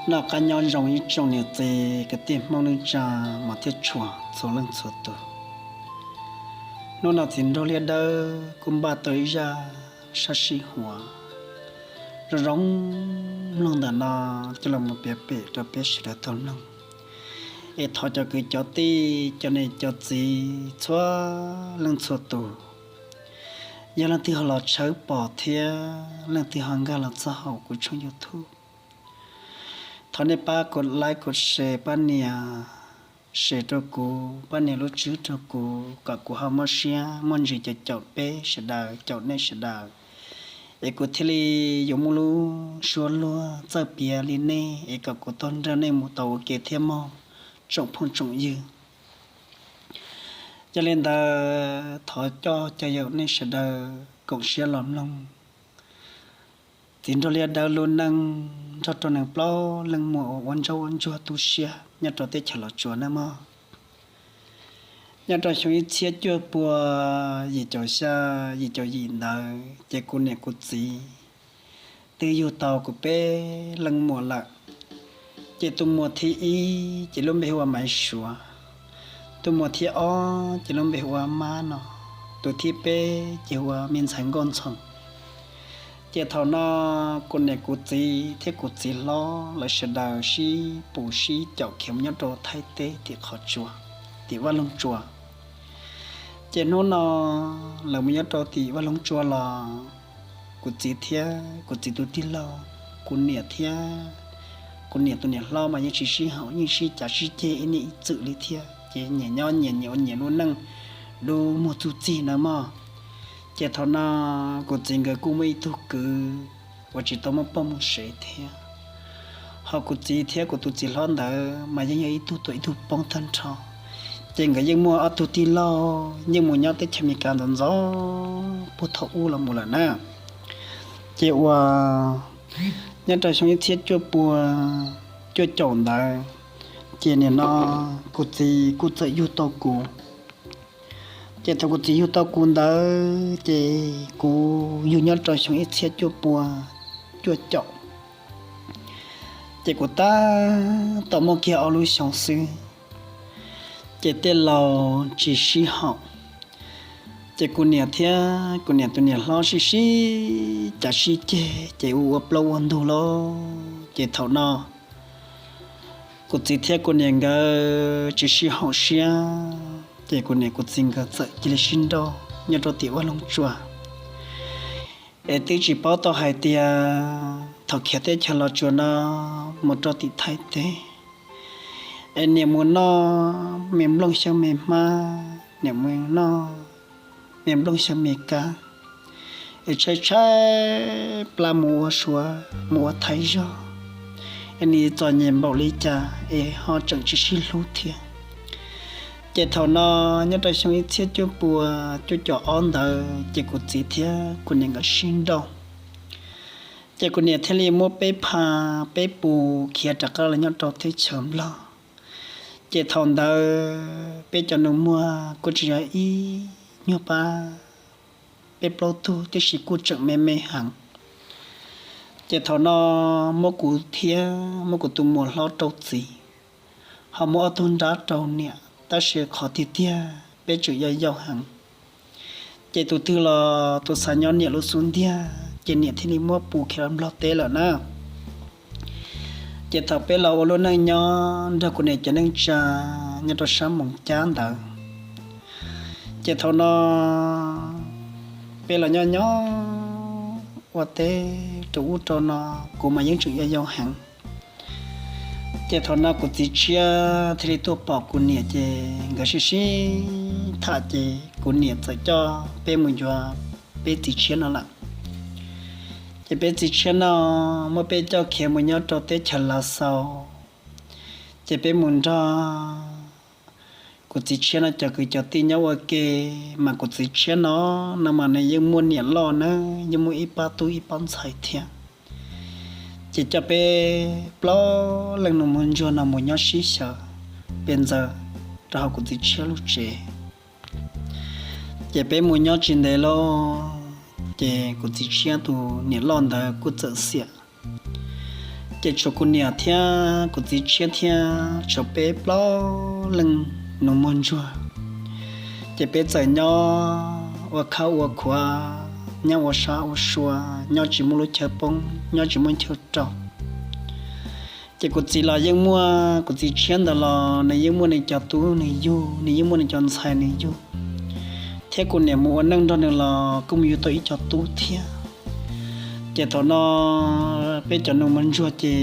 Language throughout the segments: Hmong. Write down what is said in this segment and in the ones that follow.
Noj qab nyob zoo ib tsoom niam txiv kwv tij Hmoob neej tsa, mos thiab tshua txhua leej txhua tus. Hnub no txiv nraug liab dawb kuj npaj tau ib zaj sab sib huam zoo zoo mloog ntawm no coj los mus piav pem rau peb sawv daws tau mloog. Es thov cov kwv cov tij, cov niam cov txiv txhua leej txhua tus, yog leej twg ho los tshawb pom thiab leej twg ho nkag los txog hauv kuv tshooj YouTube, thov nej pab kom like kom share, pab nias share rau kuv, pab nias lub tswb rau kuv kom kuv ho muaj siab muaj ntsws caum caum peb sawv daws, caum nej sawv daws, es kuv thiaj li yuav muaj lub suab luag txawj piav li nej es kom kuv tau nrog nej mus tau ua ke thiab mog tsoom phooj tsoom ywg. Yog li ntawd thov coj caw yaum nej sawv daws koom siab los mloog txiv nraug liab dawb lub neej nrog rau nees plaub leej muam uas ua ntsuag ua ntsuag tu siab nyob rau teb chaws Los Tsuas nawb mog. Nyob rau xyoo ib txhiab cuaj pua yim caum xya, yim caum yim ntawd ces kuv niam kuv txiv twb yug tau kuv peb leej muam lawm. Ces tus muam thib ib ces lub npe hu ua Maiv Suav, tus muam thib ob ces lub npe hu ua Mab no, tus thib peb ces hu ua Me Ntxhais Nkauj Ntxhoo. Ces thaum no kuv niam kuv txiv thiab kuv txiv hlob lawv sawv daws sib pus sib caum khiav mus nyob rau Thaib teb tim qhov tsua, tim Vaj Loog Tsua. Ces hnub no lawv mus nyob rau tim Vaj Loog Tsua los kuv txiv thiab kuv txiv tus tij laug, kuv niam thiab kuv niam tus niam hlob mas yeej tsis sib haum, yeej sib cav sib ceg ib niam ib txwm li thiab. Ces nyias nyob nyias, nyias ua nyias lub neej dub muag txuj txig nawb mog. Ces thaum no kuv txiv nkawd kuj muaj ib tug kwv uas tsis tau muaj poj mus sev thiab, ho kuv txiv thiab kuv tus txiv hlob ntawd mas yeej yog ib tug tuag ib tug poob tag nrho. Ces nkawd yeej muaj ob tug tij laug yeej mus nyob teb chaws Amelikas ntxov ntxov puag thaum ub los mus lawm na. Ces uas nyob rau xyoo ib txhiab cuaj pua cuaj caum ntawd, ces nim no kuv txiv kuj txawm yug tau kuv. Ces thaum kuv txiv yug tau kuv ntawd ces kuv yug nyob rau xyoo ib txhiab cuaj pua cuaj caum. Ces kuv tab tom muaj kiag ob lub xyoo xwb, ces tej laus tsis sib haum. Ces kuv niam thiab kuv niam tus niam hlob sib sib cav sib ceg ces ua ua plaub ua ntug lawm. Ces thaum no kuv txiv thiab kuv niam nkawd tsis sib haum siab, ces kuv niam kuv txiv nkawd txawm cia li sib nrauj nyob rau tim Vaj Loog Tsua. Es twb tsis paub tau hais tias thaum khiav teb chaws Los Tsuas no mus rau tim Thaib teb, es niam mus noj me nplooj xyaw me hmab, niam mus noj me nplooj xyaw me kab, es tshaib tshaib plab mus ua Suav mus ua Thaib zog, es nws txom nyem npaum li cas es ho tseem tsis sib hlub thiab. Ces thaum no nyob rau xyoo ib txhiab cuaj pua cuaj caum ob ntawd ces kuv txiv thiab kuv niam nkawd sib nrauj. Ces kuv niam thiaj li muab peb pha peb pus khiav rov qab los nyob rau teb chaws Nplog. Ces thaum ntawd peb cov nus muag kuj tsis yog ib nyuag pab, peb plaub tug, tiam sis kuj tseem me me heev. Ces thaum no muab kuv thiab muab kuv tus muam hlob rau txiv, ho muab ob tug nrab rau niam, tab sis qhov tiag tiag peb tseem yau yau heev. Ces tus twg los tus xav nyob niam lub xub ntiag, ces niam thiaj li muab pus khiav los Nplog teb lawm na. Ces thaum peb los ua lub neej nyob nrog kuv niam cov neej tsa nyob rau sab Moos Cab ntawd, ces thaum no peb los nyob nyob ua teb rau ub rau no, kuv mas yeej tseem yau yau heev. Ces thaum no kuv txiv tshiab thiaj li tuaj pom kuv niam, ces nkawd sib sib tham, ces kuv niam txawm coj peb mus yuav peb txiv tshiab no lawm. Ces peb txiv tshiab no muab peb coj khiav mus nyob rau teb chaws Lav Xaus. Ces peb mus nrog kuv txiv tshiab no cov kwv cov tij nyob ua ke, mas kuv txiv tshiab no, no mas nws yeej muaj niam loj na, yeej muaj ib pab tub ib pab ntxhais thiab. Ces coj peb plaub leej nus muag ntsuag no mus nyob sib xyaw pes ntxaws rau hauv kuv txiv tshiab lub tsev. Ces peb mus nyob tsis ntev lauj, ces kuv txiv tshiab tus niam loj ntawd kuj txawm xiam. Ces tshuav kuv niam thiab kuv txiv tshiab thiab tshuav peb plaub leej nus muag ntsuag. Ces peb txawm nyob ua khab ua khuav, nyob ua sab ua sua, nyob tsis muaj lub chaw poob, nyob tsis muaj chaw rau. Ces kuv txiv los yeej muaj, kuv txiv tshiab ntawd los nws yeej muaj nws cov tub nws yug, nws yeej muaj nws cov ntxhais nws yug, thiab kuv niam mus ua neej nrog nws los kuj mus yug tau ib co tub thiab. Ces thaum no peb cov nus muag ntsuag ces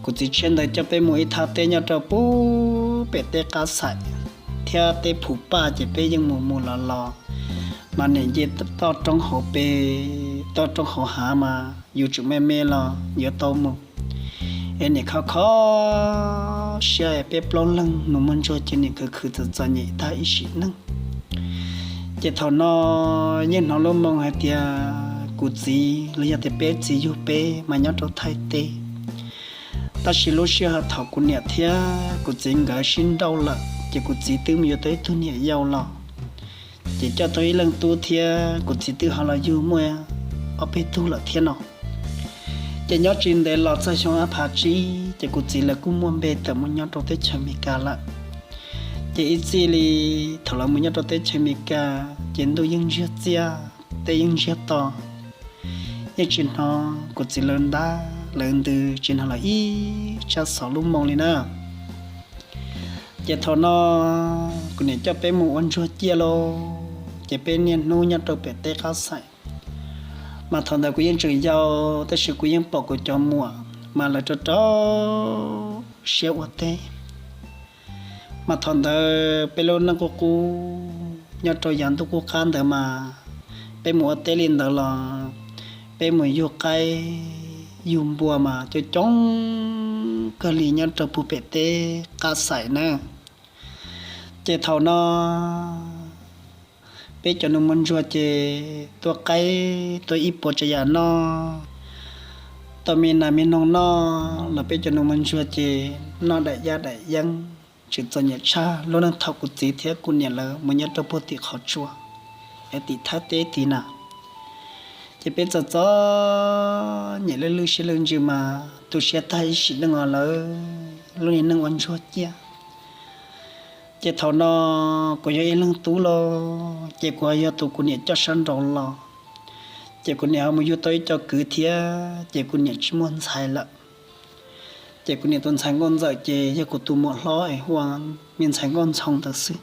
kuv txiv tshiab ntawd coj peb mus ib thaj teb nyob rau pub pem teb qab xaim thiab teb phuv paj, ces peb yeej mus mus los los, mas niam nce toj roob hauv pes, toj roob hauv hav mas yus tseem me me los yuav tau mus, es niam kho kho siab es peb plaub leeg nus muag ntsuag ces niam khwv khwv txom txom nyem tag ib sim neej. Ces thaum no yeej hnov lub moo hais tias kuv txiv los yog tias peb txiv yug peb mas nyob rau Thaib teb. Tab sis lub sij hawm thaum kuv niam thiab kuv txiv nkawd sib nrauj lawm ces kuv txiv twb mus yuav tau ib tug niam yau los, ces coj tau ib leej tub thiab kuv txiv twb ho los yug muaj ob peb tug lawm thiab no. Ces nyob tsis ntev los txog xyoo ob phav tsib ces kuv txiv lawv kuj muaj npe tawm mus nyob rau teb chaws Amelikas lawm. Ces ib txij li thaum lawv mus nyob rau teb chaws Amelikas ces ntuj yeej ntsiag txiaj, teb yeej ntsiag to, yeej tsis hnov kuv txiv lawv ntab lawv ntws, tsis hnov lawv ib tsab xov lub moo li na. Ces thaum no kuv niam coj peb mus ua ntsuag ciaj lauj, ces peb niaj hnub nyob rau pem teb qab xaim. Mas thaum ntawd kuv yeej tseem yau, tab sis kuv yeej pom kuv cov muam mas lawv rau rau siab ua teb. Mas thaum ntawd peb lub neej qub qub nyob rau yav ntuj qub qab ntawd mas peb mus ua teb li ntawd los peb mus yug qaib yug npua mas coob coob kawg li nyob rau pug pem teb qab xaim na. Ces thaum no peb cov nus muag ntsuag ces tua qaib tua ib puas tsav yam noj, tau me nas me noog noj los peb cov nus muag ntsuag ces noj daim yaj daim yeeb tsis txom nyem tshaj lub neej thaum kuv txiv thiab kuv niam lawv mus nyob rau puag tim qhov tsua es tim Thaib teb tid na. Ces peb txom txom nyem lwj lwj siab lwj ntsws mas tu siab tag ib sim neej os lawv lub niag neej ua ntsuag ciaj. Ces thaum no kuv yog ib leeg tub los ces kuv yog tus kuv niam coj sab nraud los, ces kuv niam ho mus yug tau ib co kwv thiab ces kuv niam tsis muaj ntxhais lawm. Ces kuv niam tus ntxhais nkauj ntxawm ces yog kuv tus muam hlob es hu ua me ntxhais nkauj ntxhoo ntawd xwb.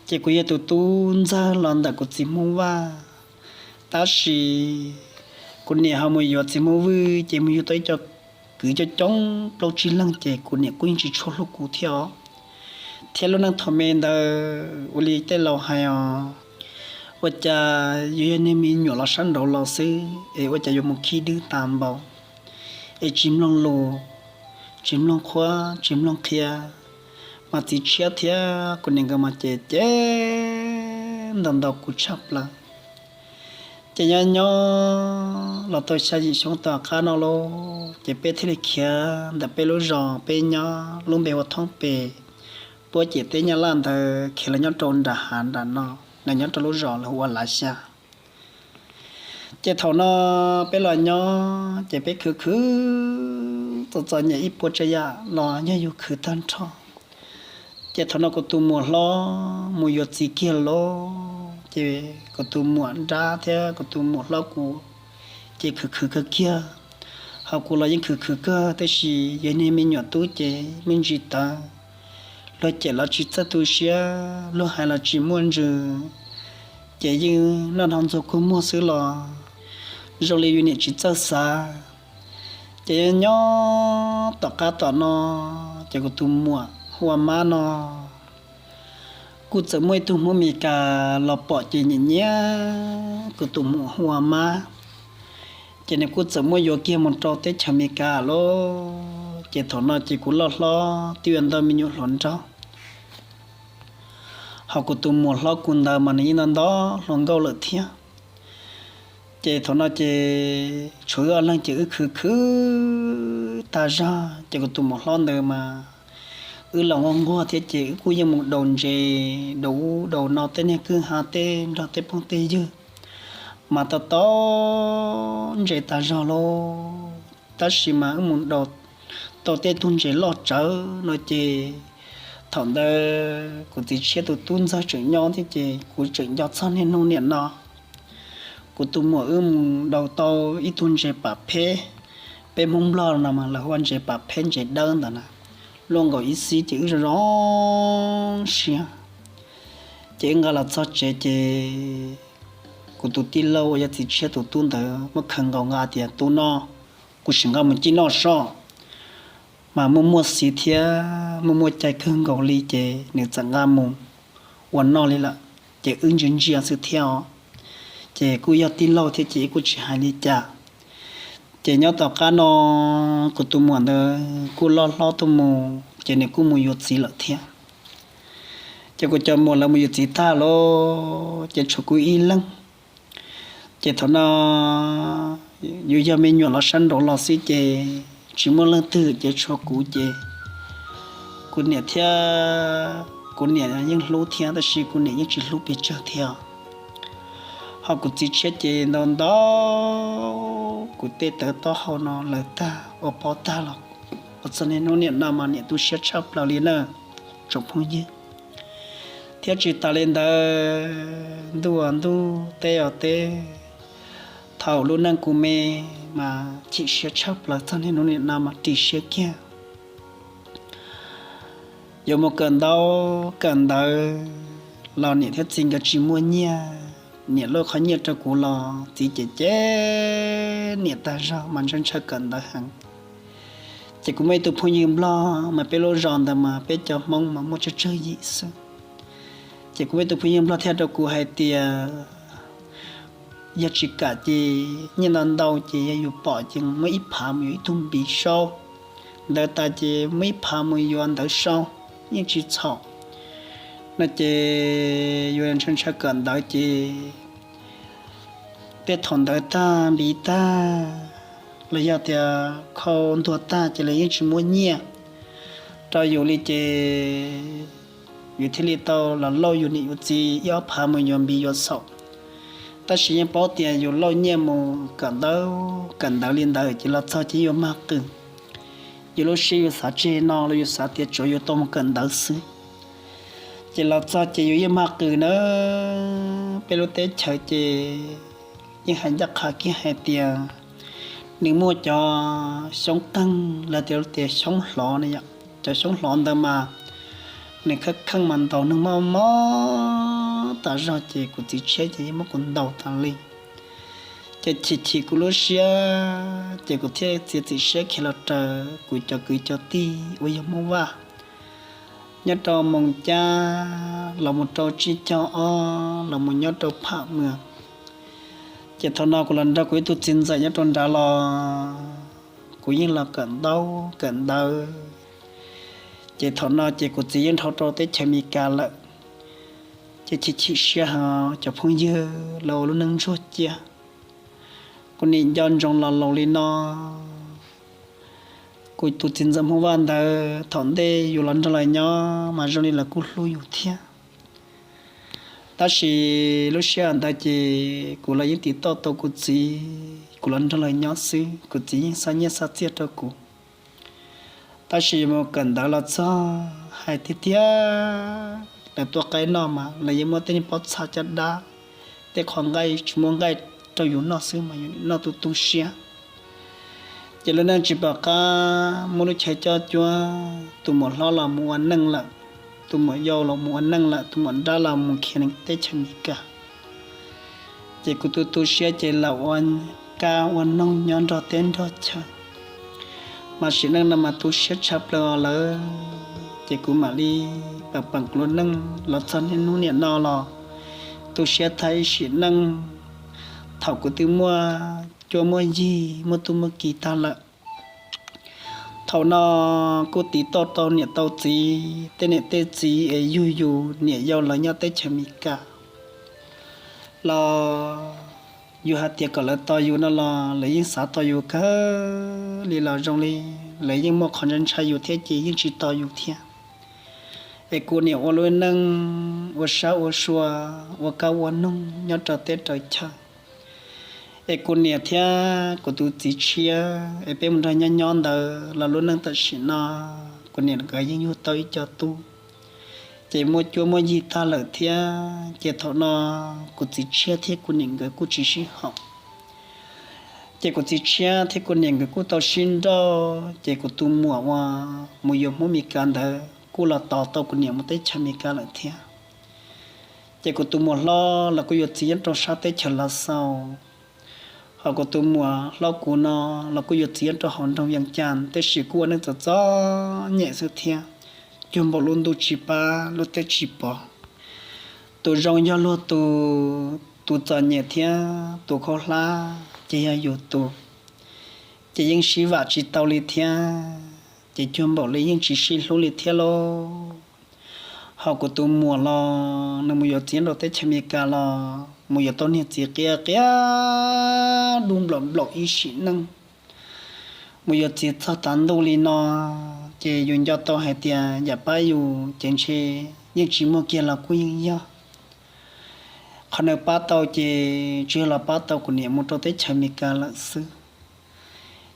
Ces kuv yog tus tub ntxawg los ntawm kuv txiv Hmoob Vaj, tab sis kuv niam ho mus yuav txiv Hmoob Vwj ces mus yug tau ib co kwv coob coob plaub tsib leeg ces kuv niam kuj yeej tsis tshua hlub kuv thiab os. Thiab lub neej thaum me ntawd ua li tej laus hais os, ua cas yus yog niag me nyuam los sab nraud los xwb es ua cas yuav mus khib dwb tas npaum, es tsis mloog lus, tsis mloog qhuab tsis mloog qhia, mas txiv tshiab thiab kuv niam nkawd mas ces ces ntaus ntaus kuv tshaj plaws. Ces nyob nyob los tau xya yim xyoo tom qab no lauj, ces peb thiaj li khiav ntawm peb lub zos peb nyob lub npe hu ua Thoob Pes, puab ciam teb Nyab Laj ntawd khiav los nyob rau nram hav nram no, los nyob rau lub zos lawv hu ua Lav Xya. Ces thaum no peb los nyob ces peb khwv khwv txom txom nyem ib puas tsav yam los yog yus khwv tag nrho. Ces thaum no kuv tus muam hlob mus yuav txiv kiag lawm, ces kuv tus muam nrab thiab kuv tus muam hlob kuv ces khwv khwv kawg kiag. Ho kuv los yeej khwv khwv kawg, tab sis yog niag me nyuam tub ces me ntsis tawv, luag cem los tsis txawj tu siab, luag hais los tsis muaj ntsws, ces yeej noj hno ntxuag kua muag xwb los zoo li yus niam tsis txawj xav. Ces nyob tom qab tom no, ces kuv tus muam hu ua Mab no kuj txawm muaj ib tug Hmoob Amelikas los pom ces nyiam nyiam kuv tus muam hu ua Mab. Ces nws kuj txawm muab yuav kiag mus rau teb chaws Amelikas lawm. Ces thaum no ces kuv loj hlob twb yuav ntau me nyuam hluas nraug, ho kuv tus muam hlob kuv ntawd mas nws yeej ntau ntau hluas nkauj lawm thiab. Ces thaum no ces tshuav wb ob leeg ces wb khwv khwv tag zog, ces kuv tus muam hlob ntawd mas wb los nquag nquag thiab ces wb kuj yeej mus daus ntses daus ub daus no tej niag kwj ha tej nrog tej phooj tej ywg mas tau tau ntses tag zog lauj. tab sis mas wb mus daus tau tej tug ntses loj tsawv no ces thaum ntawd kuv txiv tshiab tus tub ntxawg tseem nyob thiab ces kuv tseem nco txog niaj hnub niam no. Kuv tus muam wb mus daus tau ib tug ntses pam pheb, peb Hmoob Nplog no mas lawv hu ua ntses pam pheb ntses dawb ntawd na, luaj nkaus ib xib ces wb zoo zoo siab. Ces wb nqa los txog tsev ces kuv tus tij laug uas yog txiv tshiab tus tub ntawd muab khaws nkaus nqa tias, Tub no, kuv sim nqa mus ci noj soj. Mas muaj muaj xiv thiab muaj muaj cai kawg nkaus li ces nws txawm nqa mus ua noj li lawm. Ces wb ntsia ntsia xwb thiab os, ces kuj yog tij laug thiab ces wb kuj tsis hais li cas. Ces nyob tom qab no kuv tus muam ntawd kuj loj hlob tuaj mus ces nws kuj mus yuav txiv lawm thiab. Ces kuv cov muam lawv mus yuav txiv tag lawm ces tshuav kuv ib leeg. Ces thaum no yus yog me nyuam los sab nraud los xwb ces tsis muaj leej twg ces tshuav kuv ces kuv niam thiab, kuv niam yeej hlub thiab tab sis kuv niam yeej tsis hlub pes tsawg thiab. Ho kuv txiv tshiab ces ntaus ntaus kuv tej tawv taub hau no lawm tag ua pob tag los. Ua txog niaj hnub niam no mas niam tu siab tshaj plaws li na tsoom phooj ywg. Thiab tsis tas li ntawd ntuj ua ntuj teb ua teb, thaum lub neej kuv me mas chim siab tshaj plaws txog niaj hnub niam no mas ris siab kiag. Yuav mus kawm ntaub kawm ntawv los niam thiab txiv nkawd tsis muaj nyiaj, niam lub qhov nyiaj rau kuv los txiv cem cem niam tag zog mas ntshaw ntshaw kawm ntawv heev. Ces kuv muaj ib tug phooj ywg nplog mas peb lub zos ntawd mas peb cov Hmoob mas muaj tsawg tsawg yim xwb. Ces kuv muaj ib tug phooj ywg nplog thiaj rau kuv hais tias yog tsis kam ces nyiaj ntau ntau ces yog yus pom ces muab ib phav mus yuav ib tug npiv sau, ntawv tas ces muab ib phav mus yuav ntawv sau, yeej tsis txhaum no ces yus ntshaw ntshaw kawm ntawv ces tej thaum ntawv tag npiv tag los yog tias khau ntuag tag ces lawv yeej tsis muab nyiaj rau yus li ces yus thiaj li tau los lauj yus niam yus txiv ib ob phav mus yuav npiv yuav xaum. Tab sis yeej paub tias yus lauj nyiaj mus kawm ntawv kawm ntawv li ntawd ces los txog ces yuav mag qws. Yus lub siab yus xav tseg no los yus xav tias tsuav yus tau mus kawm ntawv xwb, ces los txog ces yus yeej mag qws na. Peb lub teb chaws ces yeej hais ncaj qha kiag hais tias nws muaj cov xyoob qeeg los tias xyoob hlov no yom. Cov xyoob hlov ntawd mas nws kheej kheej mas ntaus neeg mob mob tas zog ces kuv txiv tshiab ces yeej muab kuv ntaus tas li. Ces chim chim kuv lub siab ces kuv thiaj txiav txim siab khiav los raws kuv cov kwv cov tij uas yog Hmoob Vaj nyob rau Moos Cab los mus rau Tsib Caug Ob los mus nyob rau Pham Mws. Ces thaum no kuv los nrog kuv ib tug txiv ntxawm nyob rau nrad los kuv yeej los kawm ntaub kawm ntawv. Ces thaum no ces kuv txiv yeej dhau rau teb chaws Amelikas lawm. Ces chim chim siab heev cov phooj ywg los ua lub neej ntsuag cia. Kuv nim nco ntsoov los laus li no, kuv tus txiv ntxawm Hmoob Vaj ntawd thaum ntej yus los nrog lawv nyob mas zoo li lawv kuj hlub yus thiab. Tab sis lub sij hawm ntawd ces kuv los yeej tiv tauj tau kuv txiv, kuv los nrog lawv nyob xwb, kuv txiv yeej xa nyiaj xa txiaj rau kuv. Tab sis mus kawm ntawv los txog hais tiag tiag, lawv tuaj qaib noj mas lawv yeej muab tej niag pob txha caj dab, tej qhov nqaij tsis muaj nqaij rau yus noj xwb mas yus noj tu tu siab. Ces lub neej tsis pom qab muaj lub chaw coj cuab, tus muam hlob los mus ua neej lawm, tus muam yau los mus ua neej lawm, tus muam nrab los mus khiav teb chaws Amelikas. Ces kuv tu tu siab ces los ua kab ua noog nyob nrog teb nrog chaw, mas sim neej no mas tu siab tshaj plaws lawm. Ces kuv mam li peem peem kuv lub neej los txog niaj hnub niam no los tu siab tag ib sim neej. Thaum kuv twb muaj cuab muaj yig muaj tub muaj ki tag lawm, thaum no kuj tiv tauj tau niam tau txiv, tej niam tej txiv es yug yus niam yau lawv nyob teb chaws Amelikas los yus hais tias kom lawv tos yus no los lawv yeej xav tos yus kawg li los zoo li lawv yeej muaj qhov ntshai ntshai yus thiab ces yeej tsis tos yus thiab. Es kuv niam ua lub neej ua sab ua sua, ua kab ua noog nyob rau teb rau chaw, Es kuv niam thiab kuv tus txiv tshiab es peb mus nrog nyob nyob ntawd los lub neej tam sim no kuv niam nkawd yeej yug tau ib co tub, ces muaj cuab muaj yig tag lawm thiab. Ces thaum no kuv txiv tshiab thiab kuv niam nkawd kuj tsis sib haum. Ces kuv txiv tshiab thiab kuv niam nkawd kuj tau sib nrauj, ces kuv tus muam uas mus yuav Hmoob Mes Kas ntawd kuj los tos tau kuv niam mus teb chaws Mes Kas lawm thiab. Ces kuv tus muam hlob los kuj yuav txiv nyob rau sab teb chaws Lav Xaus, hos kuv tus muam hlob kuv no los kuj yuav txiv nyob rau hauv nroog Vees Cas, tab sis kuj ua neej txom txom nyem xwb thiab. Cuag npaum lub ntuj tsis pab lub teb tsis pom. Tus zoo yog luag tus, tus txom nyem thiab tus khaub hlab ces yog yus tus, ces yeej sib vam tsis tau li thiab. Ces cuag npaum li yeej tsis sib hlub li thiab lauj. Hos kuv tus muam los nws mus yuav txiv rau teb chaws Amelikas los mus yuav tau niag txiv qia qia dub nplaum nplaum ib sim neej. Mus yuav txiv txog tav ntuj li no, ces yus nco tau hais tias yam pab yus ces ntshe yeej tsis muaj kiag los kuj yeej yog. Qhov nws pab tau ces tsuas yog los pab tau kuv niam mus rau teb chaws Amelikas lawm xwb.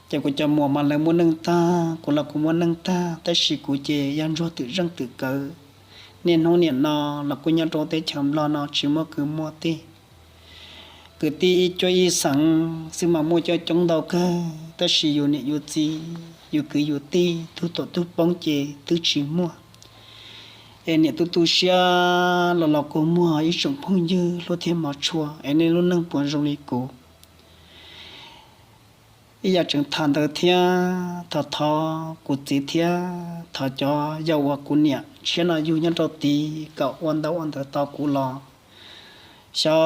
Ces kuv cov muam mas lawv muaj neej tag, kuv los kuv muaj neej tag, tab sis kuv ces yog ntsuag twm zeej twm kawv. Niaj hnub niam no los kuj nyob rau teb chaws Nplog no tsis muaj kwv muaj tij. Kwv tij ib cuab ib xeem xwb mas muaj coob coob ntau kawg, tab sis yus niam yus txiv, yus kwv yus tij, tug tuam tug poob ces twb tsis muaj. Es niam tu tu siab los los kuj muaj ib tsoom phooj ywg hlub thiab hmov tshua, es nej lub neej puas zoo li kuv? Ib yam tseem tham ntawd thiab, thov thov kuv txiv thiab thov cov yau uas kuv niam tshiab no yug nyob rau tid kom ua ntaub ua ntawv tos kuv los xyov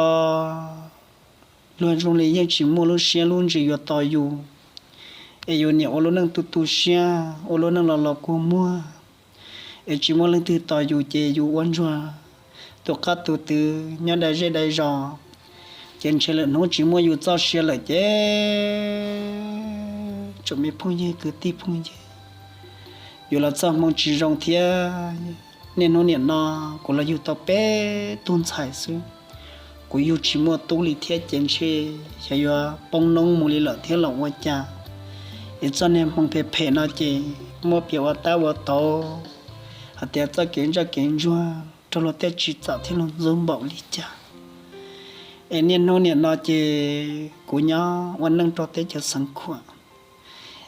luag zoo li yeej tsis muaj lub siab lub ntsws yuav tos yus. Es yus niam ua lub neej tu tu siab, ua lub neej los los kua muag, es tsis muaj leej twg tos yus ces yus ua ntsuag tus qab tus twv nyob dai zej dai zos, ces ntshe lwm hnub tsis muaj yus txoj sia lawm ces tsoom me phooj ywg kwv tij phooj ywg, yus los txoj hmoo tsis zoo thiab. Niaj hnub niam no kuv los yug tau peb tug ntxhais xwb, kuv yug tsis muaj tub li thiab ces ntshe xyov yuav poob noob mus li lawm thiab los ua cas. Es txoj niag hmoo phem phem no ces muab piav ua tab ua tauv hais tias txoj kev ntsoj kev ntsuag raug luag tej tsim txom thiab luag ntxub npaum li cas. Es niaj hnub niam no ces kuv nyob ua neej rau teb chaws Xeev Khuam,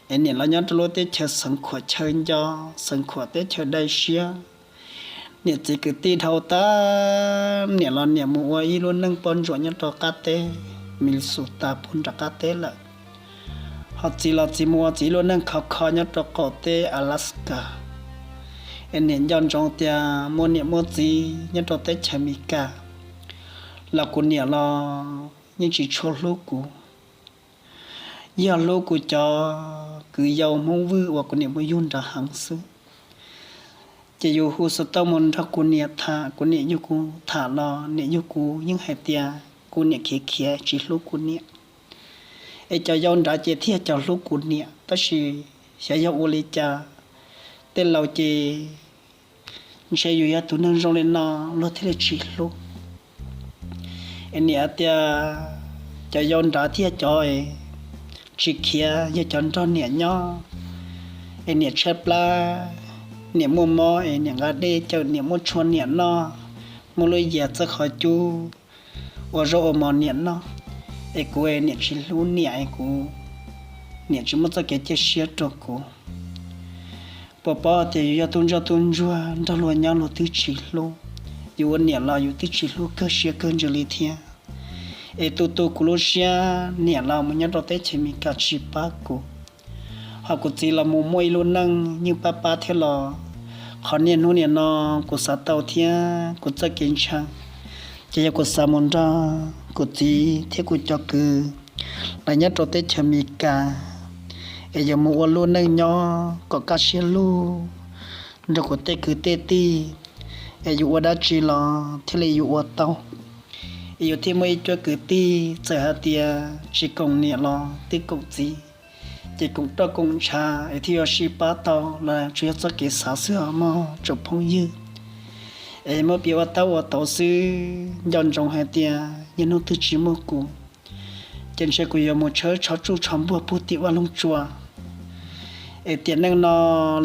es niam los nyob rau lub teb chaws Xeev Khuam chaw nco, Xeev Khuam teb chaws dai siab. Niam txiv kwv tij dhau tag, niam los niam mus ua ib lub neej poj ntsuam nyob rau qab teb Minnesota puag nram qab teb lawm. Ho txiv los txiv mus ua txiv ib lub neej khov kho nyob rau qaum teb Alaska. Es niam nco ntsoov tias muaj niam muaj txiv nyob rau teb chaws Amelikas los kuv niam los yeej tsis tshua hlub kuv. Yog hlub kuv cov kwv yau Hmoob Vwj uas kuv niam mus yug nrad heev xwb. Ces yus hu xov tooj mus nrog kuv niam tham, kuv niam yug kuv tham los niam yug kuv yeej hais tias kuv niam khiav khiav tsis hlub kuv niam. Es cov yau nrad ces thiaj cov hlub kuv niam, tab sis xyov yog ua li cas, tej laus ces ntshe yus yog tus neeg zoo li no luag thiaj li tsis hlub. Es niam tias cov yau nrad thiaj cov tsis khiav, yog cov nrog niam nyob. Es niam tshaib plab, niam muaj mob es niam nqa dej cawm niam muab tshua niam noj, muaj lub yias txawj qhov cub ua zaub ua mov niam noj. Es kuv niam tsis hlub niam, es kuv niam tsis muaj txoj kev cia siab rau kuv. Puas paub tias yus yog tub ntsoj tub ntsuag nrog luag nyob luag twb tsis hlub. Yus ua niam los yus twb tsis hlub kawg siab kawg ntsws li thiab. Es tu tu kuv lub siab, niam los mus nyob rau teb chaws Amelikas tsis pab kuv, ho kuv txiv los mus muaj ib lub neej yeej pab pab thiab los. Qhov niaj hnub niam no kuv xav tau thiab kuv txoj kev ntshaw, ces yog kuv xav mus nrog kuv txiv thiab kuv cov kwv los nyob rau teb chaws Amelikas, es yuav mus ua lub neej nyob kom kaj siab lug nrog kuv tej kwv tej tij, es yus ua dab tsi los thiaj li yus ua tau. Es yus thiaj muaj ib cuab kwv tij txawm hais tias tsis koom niam los twb koom txiv, ces koom roj koom ntsha es thiaj yuav sib pab tau los tsuas yog txoj kev xav xwb os mog tsoom phooj ywg. Es muab piav ua tab ua tauv xwb, nco ntsoov hais tias yog hnub twg tsis muaj kuv, ces ntshe kuv yuav mus tshawb tsho tsuj tsho npuag puag tim vaj loog tsua. Es tiam neej no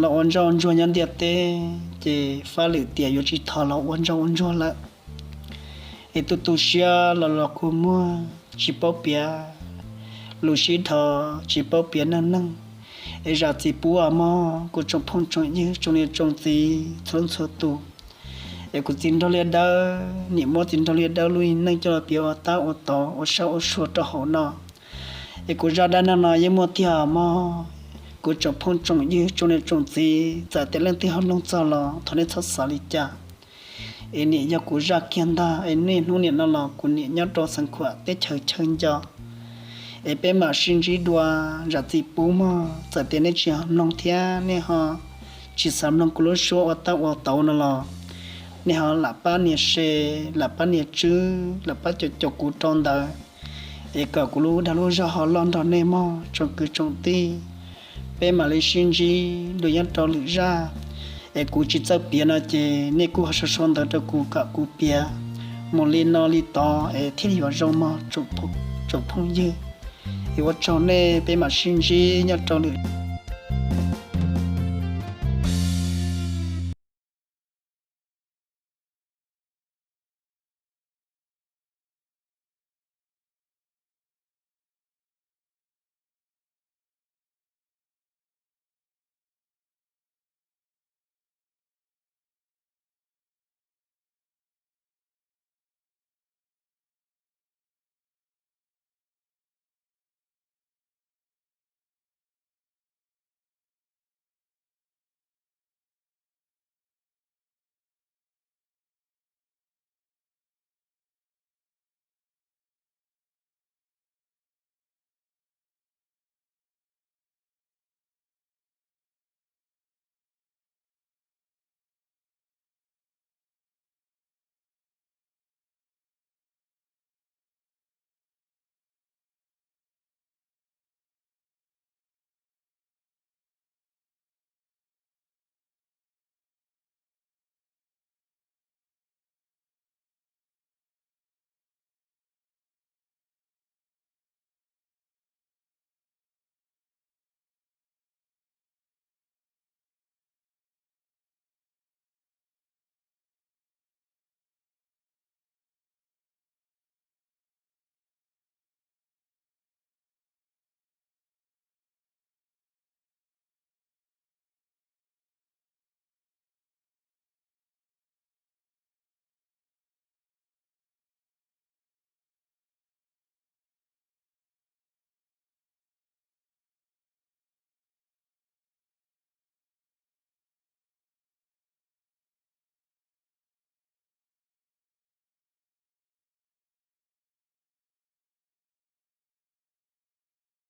los ua ntsoj ua ntsuag nyob ntiaj teb, ces fab lwm tiam yuav tsis thov los ua ntsoj ua ntsuag lawm. Es tu tu siab los los kua muag tsis paub piav lus sib dhos, tsis paub piav neej neeg. Es zam txim pub os mog kuv tsoom phooj tsoom ywg tsoom niam tsoom txiv txhua leej txhua tus. Es kuv Txiv Nraug Liaj Dawb nim muab Txiv Nraug Liaj Dawb lub neej coj los piav ua tab ua tod ua sab ua sua rau hauv no. Es kuv zaj dab neeg no yeej muaj tiag mog. Kuv tsoom phooj tsoom ywg tsoom niam tsoom txiv, txawm tias leej twg ho mloog txog los thov nej txhob xav li cas. Es nim yog kuv zaj kiag ntag, es niaj hnub nim no los kuv nim nyob rau Xeev Khuam teb chaws chaw nco. Es peb mam sib ntsib dua, zam txim pub mog. Txawm tias nej tsis mloog thiab nej ho tsis xav mloog kuv lub suab ua tab ua tod no los, nej ho lam pab nias share, lam pab nias tswb, lam pab caum caum kuv rau ntawd, es kom kuv lub dag lub zog ho loj nrog nej mog tsoom kwv tsoom tij. Peb mam li sib ntsib dua nyob rau lwm zaj. Es kuv tsis txawj piav no ces nej kuj ho sau sau ntawv rau kuv kom kuv piav mus li no li tod es thiaj li yuav zoo mog tsoom phooj ywg. Es ua tsaug nej, peb mam sib ntsib nyob rau lwm